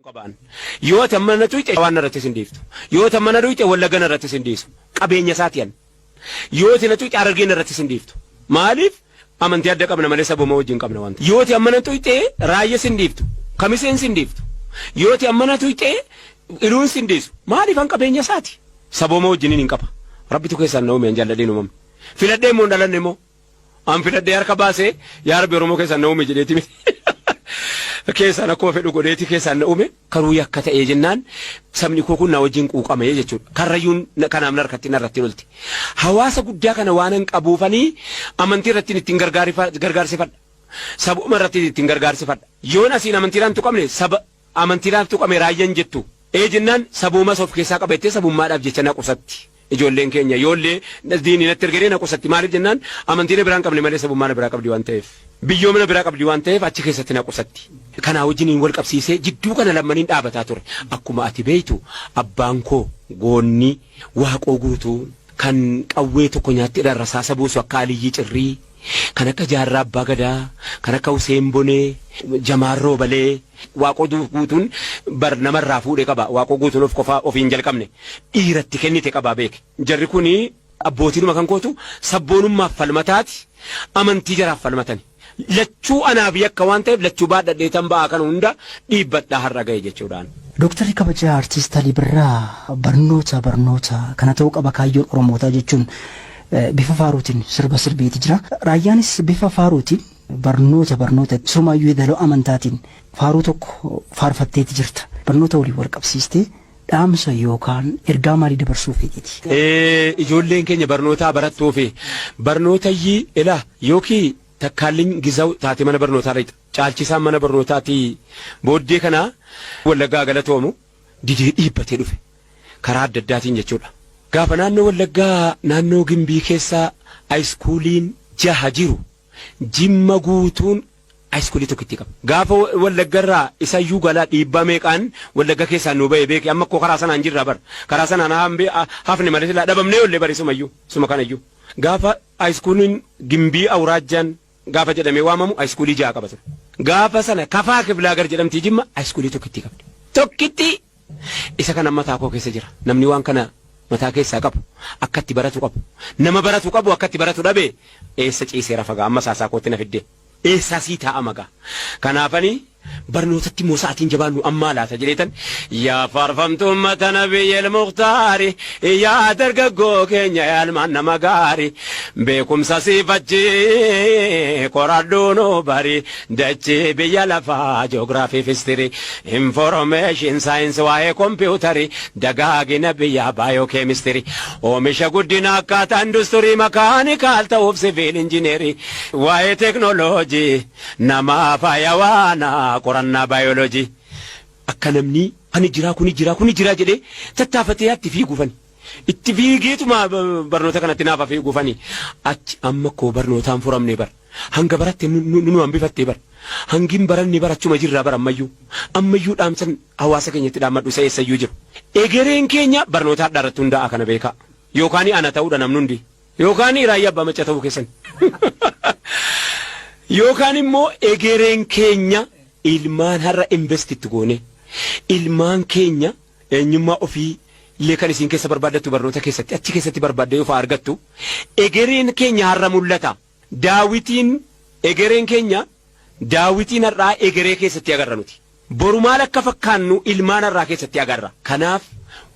Qabaan. Yoo ati amma na tuyxe waan narratti sin dhiiftu. Yoo ati amma na tuyxe Wallagga narratti sin dhiisu. Qabeenya isaati an. Yoo ati na tuyxe Harargee narratti sin dhiiftu. Maaliif amantii adda qabna malee sabuma wajjin qabna waan ta'eef. Yoo ati amma na tuyxe Raayya sin dhiiftu. Kamiseen sin dhiiftu. Yoo ati amma na tuyxe Iluun sin dhiisu. Maaliif an qabeenya isaati. Sabooma wajjiniin hin qaba. Rabbitu keessaan na uume an jaalladhee hin uumamne. Filadhee immoo hin dhalanne immoo. An filadhee harka baasee yaa Rabbi Oromoo keessaan na uume jedheeti miti. Keessaan akkuma fedhu godheeti keessaan na uume. Karuu yakka ta'ee jennaan sabni koo kun na wajjin quuqame jechuudha. Karrayyuun kanaaf narkatti narratti lolti. Hawaasa guddaa kana waanan qabuufanii amantii irratti ittiin gargaarsifadha. Sabuma irratti ittiin gargaarsifadha. Yoon asiin amantiidhaan tuqamne saba amantiidhaan tuqame raayyan jettu. Ee jennaan sabuumas of keessaa qaba jettee sabummaadhaaf jecha na qusatti. Ijoolleen keenya yoollee diinni natti ergee na qusatti. Maaliif jennaan amantii na biraa hin qabne malee sabummaa na biraa qabdi waan ta'eef. Biyyooma na biraa qabdi waan ta'eef achi keessatti na qusatti. Kanaa wajjiniin wal qabsiisee jidduu kana lammaniin dhaabataa ture. Akkuma ati beektu abbaan koo goonni Waaqoo Guutuu kan qawwee tokko nyaattedhaan rasaasa buusu akka Aliyyii Cirrii, kan akka Jaarraa Abbaa Gadaa, kan akka Huseen Bonee, Jamaal Roobalee, Waaqoo Guutuun bar namarraa fuudhe qaba. Waaqoo Guutuun of qofaa ofii hin jalqabne. Dhiiratti kennite qabaa beeki. Jarri kun abbootiinuma kan kootu sabboonummaaf falmataati, amantii jaraaf falmatani. Lachuu anaaf yakka waan ta'eef lachuu baadhadheetan ba'aa kana hunda dhiibbadhaa har'a ga'e jechuudhaan. Dooktarri kabajaa Artiist Alii Birraa barnoota barnoota kana ta'uu qaba kaayyoon Oromootaa jechuun bifa faaruutiin sirba sirbeeti jira. Raayyaanis bifa faaruutiin barnoota barnoota sirumaayyuu yeedaloo amantaatiin faaruu tokko faarfatteeti jirta. Barnoota waliin wal qabsiistee dhaamsa yookaan ergaa maalii dabarsuu feeteeti? Ijoolleen keenya barnootaa barattuufi barnootayyi ilaa yookii Takkaalliñ Gizaw taate mana barnootaa dhaqxa. Caalchisaan mana barnootaatii booddee kana Wallaggaa galatoomu didee dhiibbatee dhufe. Karaa adda addaatiin jechuudha. Gaafa naannoo Wallaggaa naannoo Gimbii keessa ayiskuuliin jaha jiru Jimma guutuun ayiskuulii tokkittii qaba. Gaafa Wallaggarraa isayyuu galaa dhiibbaa meeqaan Wallagga keessaa nuu ba'e beeki. Amma akkoo karaa sanaan jirra bar. Karaa sanaan hafne malee silaa dhabamnee oolle bari sumayyuu suma kanayyuu. Gaafa ayiskuuliin Gimbii Awuraajjaan gaafa jedhamee waamamu ayiskuulii ja'a qaba ture. Gaafa sana Kafaa Kiflaagar jedhamtii Jimma ayiskuulii tokkittii qabdi. Tokkittii! Isa kana mataa koo keessa jira. Namni waan kana mataa keessaa qabu akka itti baratu qabu. Nama baratu qabu akka itti baratu dhabe eessa ciisee rafa gaa amma saasaa kootti na fiddee. Eessaa sii taa'ama gaa. Kanaafani barnootatti immoo sa'atiin jabaannu ammaa laata jedheetan yaa faarfamtu ummata nabiyyil muktaari yaa dargaggoo keenya yaa ilmaan nama gaari beekumsa siifachi qoradhuu nu bari dachii biyya lafaa joogiraafii fistirii Informeeshin saayinsi waa'ee kompiwutarii, dagaagina biyyaa baayoo keemistirii, oomisha guddina akkaataa industirii makaanikaal ta'uuf siviil injineerii, waa'ee teeknooloojii, namaa faayawaana qorannaa baayoloojii. Akka namni ani jiraa kuni jiraa kuni jiraa jedhee tattaafatee atti fiiguufani. Itti fiigeetuma barnoota kanatti naaf fiiguufani. Achi amma koo barnootaan furamne bar. Hanga baratte nu hambifatte bar. Hangi hin baranne bar achuma jirra bar ammayyuu. Ammayyuu dhaamsan hawaasa keenyatti dhaammadhu isa eessayyuu jiru. Egereen keenya barnoota hadhaa irratti hundaa'a kana beekaa. Yookaan ana ta'uudha namni hundi. Yookaan Raayyaa Abbaa Macca ta'uu keessan. Yookaan immoo egereen keenya ilmaan har'a invest itti goone. Ilmaan keenya eenyummaa ofii illee kan isin keessa barbaaddattu barnoota keessatti achi keessatti barbaaddee yoo argattu egereen keenya har'a mul'ata. Daawitiin egereen keenya daawitiin har'aa egeree keessatti agarra nuti. Boru maal akka fakkaannu ilmaan har'aa keessatti agarra. Kanaaf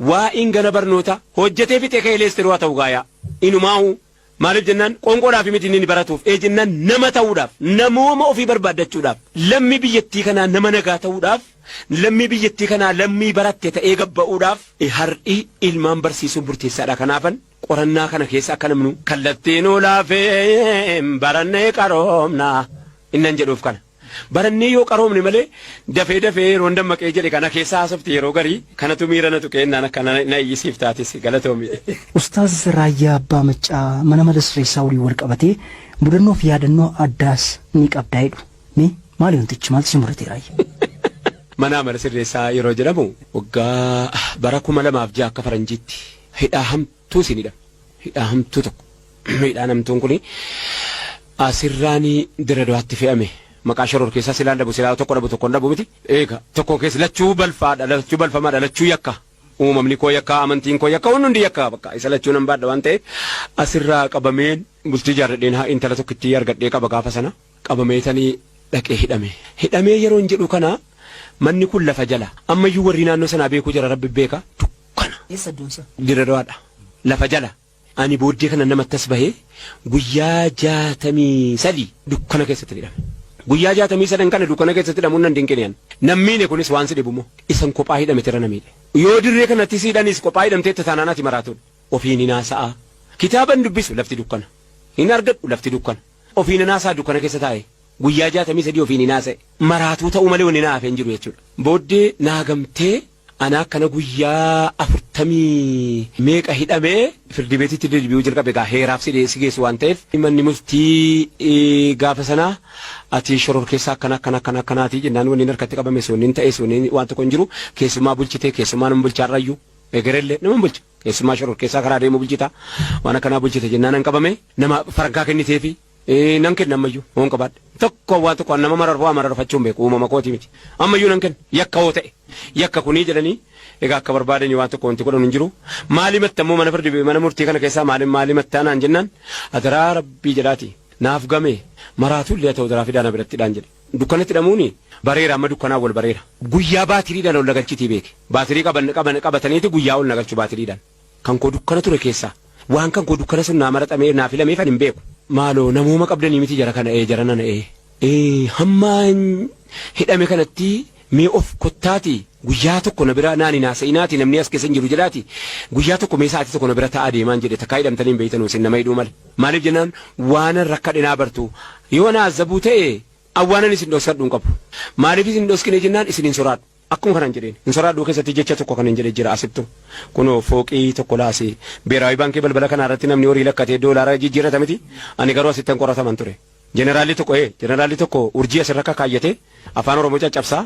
waa'een gana barnoota hojjetee fixee ka'ee leestiroo haa ta'u gaayaa. Inumaahu maaliif jennaan qoonqoodhaaf miti inni baratuuf ee jennaan nama ta'uudhaaf namooma ofii barbaaddachuudhaaf lammii biyyattii kanaa nama nagaa ta'uudhaaf lammii biyyattii kanaa lammii baratte ta'ee gabba'uudhaaf har'i ilmaan barsiisuun murteessaadha. Kanaafan qorannaa kana keessa akka namnu kallattii nuu laafee barannee qaroomna innan jedhuuf kana. Barannee yoo qaroomne malee dafee dafee yeroon dammaqee jedhe kana keessa haasofti yeroo garii kanatu miira na tuqee innaan akka na iyyisiif taatis galatoomi. Ustaaz Raayyaa Abbaa Maccaa mana mala sirreessaa waliin wal qabatee mudannoo fi yaadannoo addaas ni qabdaa jedhu. Mee maali wantichi maaltu si mudate Raayyaa? Mana amala sirreessaa yeroo jedhamu waggaa bara 2006 akka faranjiitti hidhaa hamtuu isin hidhame. Hidhaa hamtuu tokko. Hidhaan hamtuun kuni asirraan Diradawaatti fe'ame. Maqaa shoror keessaa silaan dhabu, silaa tokko dhabu, tokko hin dhabu miti. Eega tokko keessa lachuu balfaadha, lachuu balfamaadha, lachuu yakka. Uumamni koo yakka, amantiin koo yakka, hundi yakka, bakka isa lachuu nan baadha waan ta'eef asirraa qabameen bultii jaarradheen haa intala tokkittii argadhee qaba. Gaafa sana qabameetanii dhaqee hidhame. Hidhamee yeroo hin jedhu kana manni kun lafa jala. Ammayyuu warri naannoo sanaa beekuu jira, rabbi beeka, dukkana. Eessa iddoon isaa? Diradawaadha. Lafa jala. Ani booddee kana namatti as bahee guyyaa 63 dukkana keessatti hidhame. Guyyaa 63 kana dukkana keessatti hidhamuun nan dinqine. Nammiine kunis waan si dhibu moo isan kophaa hidhame tira na miidhe. Yoo dirree kanatti si hidhanis kophaa hidhamteetta taanaan ati maraatuudha. Ofiin hin haasa'a. Kitaaban dubbisu, lafti dukkana. Hin argadhu, lafti dukkana. Ofiin hin haasa'a dukkana keessa taa'e. Guyyaa 63 ofiin hin haasa'e. Maraatuu ta'uu malee wanni na hafe hin jiru jechuudha. Booddee naa gamtee ana akkana guyyaa afurtamii meeqa hidhamee firdi beetitti deddeebi'uu jalqabe. Egaa heeraaf si geessu waan ta'eef manni murtii gaafa sanaa ati shoror keessaa akkana akkana akkana akkanaati jennaan, wanni harkatti qabame sun wanni ta'e sun waan tokko hin jiru. Keessumaa bulchitee, keessumaa nama bulchaarrayyuu egerellee nama bulcha, keessumaa shoror keessaa karaa deemu bulchita, waan akkanaa bulchite jennaan nan qabame. Nama farankaa kenniteefi nan kenna. Ammayyuu hoon qabaadhe tokko waan tokko nama mararfaa mararfachuu hin beeku, uumama kooti miti. Ammayyuu nan kenna yakka hoo ta'e, yakka kunii jedhanii. Egaa akka barbaadanii waan tokko wanti godhan hin jiru. Maali matta immoo mana firdi mana murtii kana keessaa maali maali mattaa naan jennaan, adaraa rabbii jedhaati naaf game, maraatuu illee ta'u daraa fidaa na biratti dhaan jedhe. Dukkanatti hidhamuuni bareera, amma dukkanaa wal bareera. Guyyaa baatiriidhaan ol nagalchitii beeke. Baatirii qaban qaban qabataniiti guyyaa ol nagalchu baatiriidhaan. Kan koo dukkana ture keessaa waan kan koo dukkana sun naa maraxamee naa filameef ani hin beeku. Maaloo namooma qabdanii miti jara kana jara nana hamma hidhame kanatti mee of kottaati guyyaa tokko na bira naan hin haasa'inaati, namni as keessa hin jiru jedhaati, guyyaa tokko mee sa'aatii tokko na bira taa'aa deemaan jedhe. Takkaa hidhamtanii hin beektanuu isin nama hidhuu malee. Maaliif jennaan, waan rakkadhe naa bartu, yoo na azabuu ta'e awwaanan isin dhoskadhu hin qabu. Maaliif isin dhoskine jennaan, isin hin soraadhu. Akkuma kanaan jedheen hin soraadhuu keessatti jecha tokko kan hin jedhe jira asittu. Kunoo fooqii tokko laasi beeraawi baankii balbala kanaa irratti namni horii lakkatee doolaara jijjiirrata miti, ani garuu asitti hin qorataman ture. Jeneraalli tokko jeneraalli tokko urjii asirra kakaayyate afaan Oromoo caccabsaa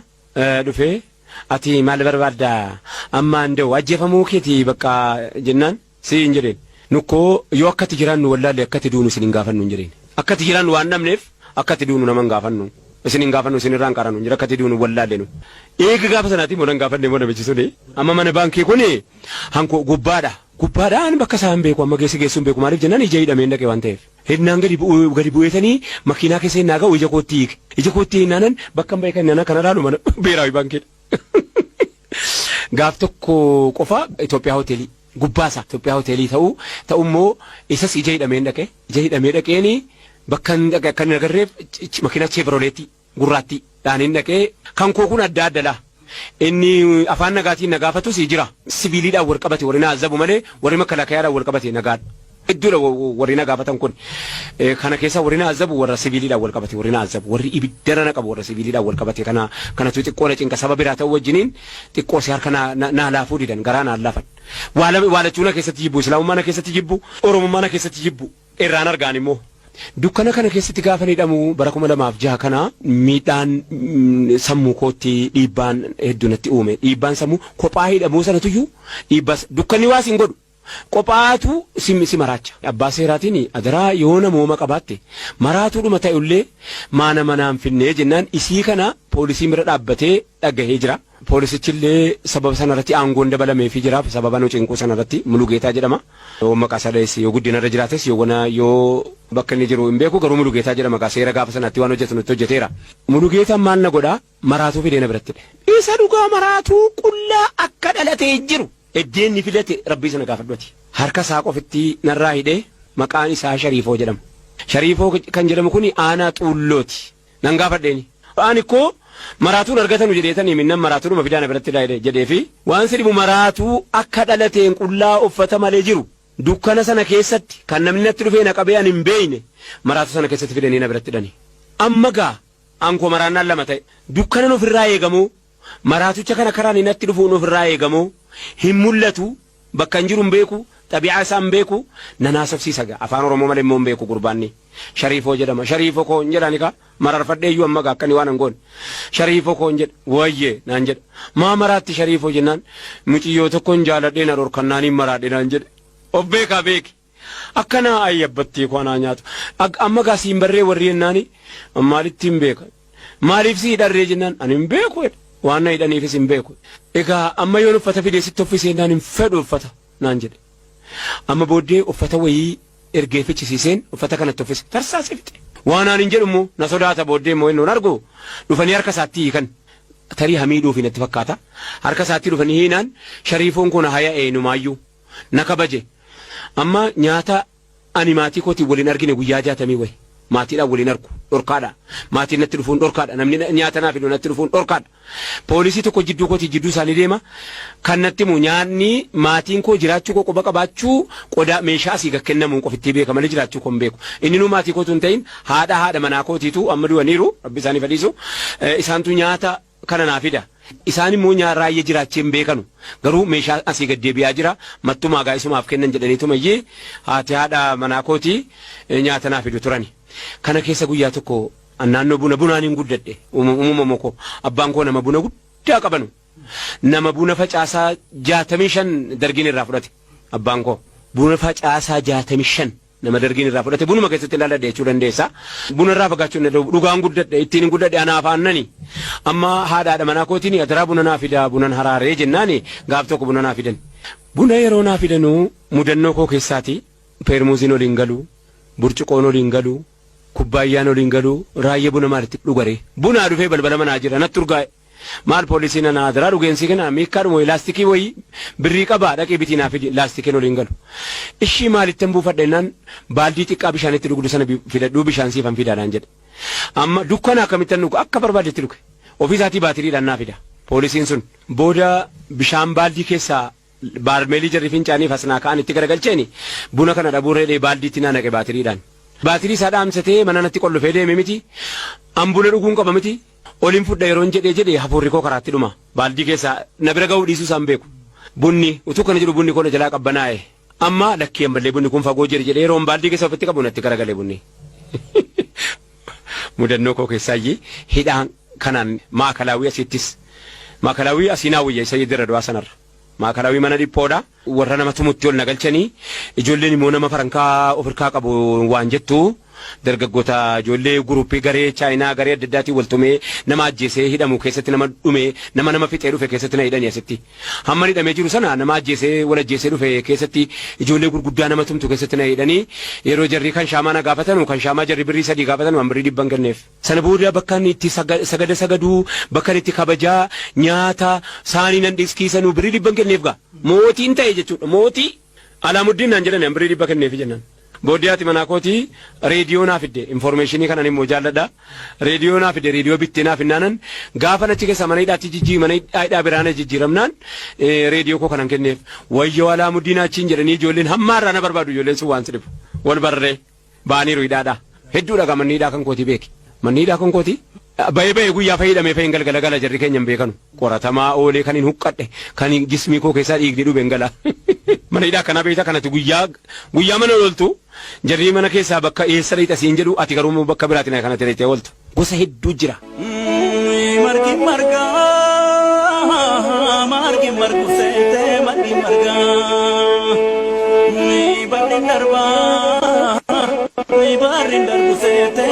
dhufee, ati maal barbaadda, ammaan da'u ajjeefamuu keeti bakka jennaan, si hin jedheen. Nukkoo yoo akkatti jiraannu wallaalle, akkatti duunu isin hin gaafannu hin jedheen. Akkatti jiraannu waan dhabneef akkatti duunu nama hin gaafannu. Isin hin gaafannu, isin irraa hin qaranu hin jedhe, akkatti duunu wallaalle nu. Eega gaafa sanaati immoo nan gaafanne immoo namichi suni. Amma mana baankii kuni hanko gubbaadha. Gubbaadhaan bakka isaa hin beeku, amma geessi geessuu hin beeku, maaliif jennaan ija hidhamee dhaqe waan ta'eef. Hinnaan gadi bu'u gadi bu'eetanii makiinaa keessa hinnaa ga'u ija kootti hiike. Ija kootti hinnaanan bakka hin beekan hinnaanan kana laalu mana beeraawi baankiidha. Gaaf tokko qofa Itoophiyaa hoteelii gubbaasaa Itoophiyaa hoteelii ta'uu ta'ummoo isas ija hidhameen dhaqe. Ija hidhamee dhaqeeni bakka hin dhaqe akka hin agarreef makiinaa Chevroleetii gurraattii dhaaniin dhaqee. Kan koo kun adda adda laa. Inni afaan nagaatiin na gaafatus jira. Siviiliidhaan wal qabate warri na azabu malee warri makalakayaadhaan wal qabate nagaadha. Hedduudha warri na gaafatan kun. Kana keessa warri na azabu warra siviiliidhaan wal qabate, warri na azabu, warri ibiddara na qabu warra siviiliidhaan wal qabate. Kana kanatu xiqqoo na cinqa, saba biraa ta'uu wajjiniin xiqqoo si harka na laafuu didan, garaa naan laafan. Waa lachuu na keessatti jibbu, islaamummaa na keessatti jibbu, oromummaa na keessatti jibbu irraan argaan immoo. Dukkana kana keessatti gaafa hidhamu bara 2006 kana miidhaan sammuu kootti dhiibbaan hedduu natti uume. Dhiibbaan sammuu kophaa hidhamuu sanatuyyuu dhiibbaas dukkanni waas hin godhu. Kophaatu si maraacha. Abbaa seeraatiin adaraa yoo namooma qabaatte maraatuudhuma ta'ullee maana manaan finnee jennaan, isii kana poolisiin bira dhaabbatee dhagahee jira. Poolisichillee sababa sanarratti aangoon dabalameefii jira. Sababa nu cinquu sanarratti Mulugeetaa jedhama. Yoo maqaa isaa dhahees, yoo guddinarra jiraates, yoo wana yoo bakka inni jiru hin beeku, garuu Mulugeetaa jedhama. Maqaa seera gaafa sanaatti waan hojjetu nutti hojjeteera. Mulugeetaan maal na godhaa, maraatuu fidee na biratti hidhe. Isa dhugaa maraatuu qullaa akka dhalatee jiru. Eddeen ni filate, rabbii sana gaafadhu ati. Harka isaa qofitti narraa hidhee, maqaan isaa Shariifoo jedhama. Shariifoo kan jedhamu kun aanaa xuullooti. Nan gaafadheeni. Ani koo maraatuun argatanu jedheetanii minnan maraatuudhuma fidaa na biratti jedhee fi waan si dhibu maraatuu akka dhalateen qullaa uffata malee jiru dukkana sana keessatti kan namni natti dhufee na qabee ani hin beeyne maraatuu sana keessatti fidanii na biratti hidhani. Amma gaa ankoo maraannaan lama ta'e, dukkanan ofirraa eegamoo, maraatucha kana karaan natti dhufuun ofirraa eegamoo, hin mul'atu, bakka hin jiru hin beeku, xabi'aa isaa hin beeku, nan haasofsiisa gaa afaan Oromoo malee immoo hin beeku. Gurbaanni Shariifoo jedhama. Shariifoo koo hin jedhaani kaa mararfadhee iyyuu amma gaa akkanii waan hin goone. Shariifoo koo hin jedha, wayyee naan jedha. Maa maraatti Shariifoo jennaan, muciyyoo tokko hin jaaladhee na dhorkannaan hin maraadhe naan jedhe. Of beekaa beeki. Akkana ayyabbattii koo anaa nyaatu. Amma gaa siin barree warri jennaani maalitti hin beeka. Maaliif si hidharree jennaan ani hin beeku jedhe. Waan na hidhaniifis hin beeku. Egaa amma yoon uffata fidee sitti uffisee naan hin fedhu uffata naan jedhe. Amma booddee uffata wayii ergee fichisiiseen uffata kanatti uffise tarsaasee fixe. Waan naan hin jedhu immoo na sodaata booddee immoo inni argu dhufanii harka isaatti hiikan. Tarii hamiidhuufi natti fakkaata. Harka isaatti dhufanii hiinaan shariifoon kun haya eenyumaayyuu na kabaje. Amma nyaata ani maatii kootiin waliin argine guyyaa 60 wayi. Maatiidhaan waliin argu dhorkaadha. Maatiin natti dhufuun dhorkaadha. Namni nyaata naaf fidu natti dhufuun dhorkaadha. Poolisii tokko jidduu kootii jidduu isaanii deema. Kan natti himu nyaanni maatiin koo jiraachuu koo quba qabaachuu qodaa meeshaa asii gad kennamuun qofittii beeka malee jiraachuu koo hin beeku. Inni nuu maatii kootu hin ta'in haadha haadha manaa kootiitu amma du'aniiru rabbi isaanii fadhiisu. Isaantu nyaata kana naa fida. Isaan immoo raayya jiraachee hin beekanu. Garuu meeshaa asii gad deebi'aa jira. Mattumaa gaa isumaaf kennan jedhaniitu mayyee haati haadha manaa kootii nyaata naa fidu turani. Kana keessa guyyaa tokko naannoo buna bunaan hin guddadhe. Uumama koo abbaan koo nama buna guddaa qabanu. Nama buna facaasaa 65 dargiin irraa fudhate abbaan koo. Buna facaasaa 65 nama dargiin irraa fudhate bunuma keessatti ilaaladhe jechuu dandeessa. Buna irraa fagaachuu hin danda'u. Dhugaan guddadhe ittiin hin guddadhe anaaf aannani. Amma haadha haadha manaa kootiin adaraa buna naa fidaa bunan haraaree jennaani gaaf tokko buna naa fidan. Buna yeroo naa fidanuu mudannoo koo keessaati peermuuziin oliin galu burcuqoon oliin galu kubbaayyaan oliin galu raayya buna maalitti dhugaree. Bunaa dhufee balbala manaa jira natti urgaa'e. Maal poolisiin ana adaraa dhugeensi kana miikkaadhuma laastikii wayii birrii qabaa dhaqee bitii naa fidi laastikiin oliin galu. Ishii maalittan buufadha jennaan baaldii xiqqaa bishaan itti dhugdu sana fidadhuu bishaan siifan fidaadhaan jedhe. Amma dukkana akkamittan dhugu akka barbaadetti dhuge. Ofii isaatii baatiriidhaan naa fida. Poolisiin sun booda bishaan baaldii keessaa baarmeelii jarri fincaaniif as naa ka'an itti garagalcheeni buna kana dhabuu reedhee baaldiitti naa naqe baatiriidhaan. Baatirii isaa dhaamsatee mana natti qollofee deeme miti. An buna dhuguun qaba miti. Oliin fudha yeroon jedhee jedhee hafuurri koo karaatti dhuma. Baaldii keessaa na bira ga'uu dhiisuu isaan beeku. Bunni utuu kana jedhu bunni koo na jalaa qabbanaa'e. Amma lakkii ammallee bunni kun fagoo jira jedhee yeroon baaldii keessa ofitti qabu natti garagalee bunni. Mudannoo koo keessaayyee hidhaan kanaan maakalaawii asiittis. Maakalaawii asii naa wayya isa dirra du'aa sanarra. Maakalaawii mana dhiphoodha. Warra nama tumutti ol na galchanii ijoolleen immoo nama farankaa ofirkaa qabu waan jettu dargaggoota ijoollee guruppii garee chaayinaa garee adda addaatiin wal tumee nama ajjeesee hidhamu keessatti nama dhume nama nama fixee dhufe keessatti na hidhanii asitti. Hamma hidhamee jiru sana nama ajjeesee wal ajjeesee dhufe keessatti ijoollee gurguddaa nama tumtu keessatti na hidhanii yeroo jarri kan shaamaa na gaafatanu kan shaamaa jarri birrii 3 gaafatanu an birrii 100 kenneef. Sana booda bakka inni itti sagada sagaduu bakka inni itti kabajaa nyaata saanii nan dhiskiisanuu birrii 100 kenneef gaa. Mootiin ta'e jechuudha mootii Alaamuddin naan jedhani an birrii 100 kenneefi jennaan. Booddee haati manaa kootii reediyoo naa fidde informeeshinii kanan immoo jaalladha. Reediyoo naa fidde reediyoo bittee naa finnaanan gaafa achi keessaa mana hidhaatti jijjii mana hidhaa biraana jijjiiramnaan reediyoo koo kanan kenneef. Wayyoo Alaamuddin achiin jedhanii ijoolleen hamma har'aa na barbaadu ijoolleen sun waan si dhibu. Wal barree ba'aniiru hidhaadhaa. Hedduudha gaa manni hidhaa kan kootii beeki. Manni hidhaa kan kootii Bahee bahee guyyaa fayyadamee fayin galgala gala jarri keenya hin beekanu. Qoratamaa oolee kan hin huqqadhe kan jismii koo keessaa dhiigni dhube hin gala. Mana hidhaa akkanaa beektaa kanatti guyyaa guyyaa mana ooltu jarri mana keessaa bakka eessa dheeyxa siin jedhu ati garuu bakka biraatiin kanatti dheeyxee ooltu. Gosa hedduu jira. Margi marga margi margu seete margi marga barri darba barri darbu seete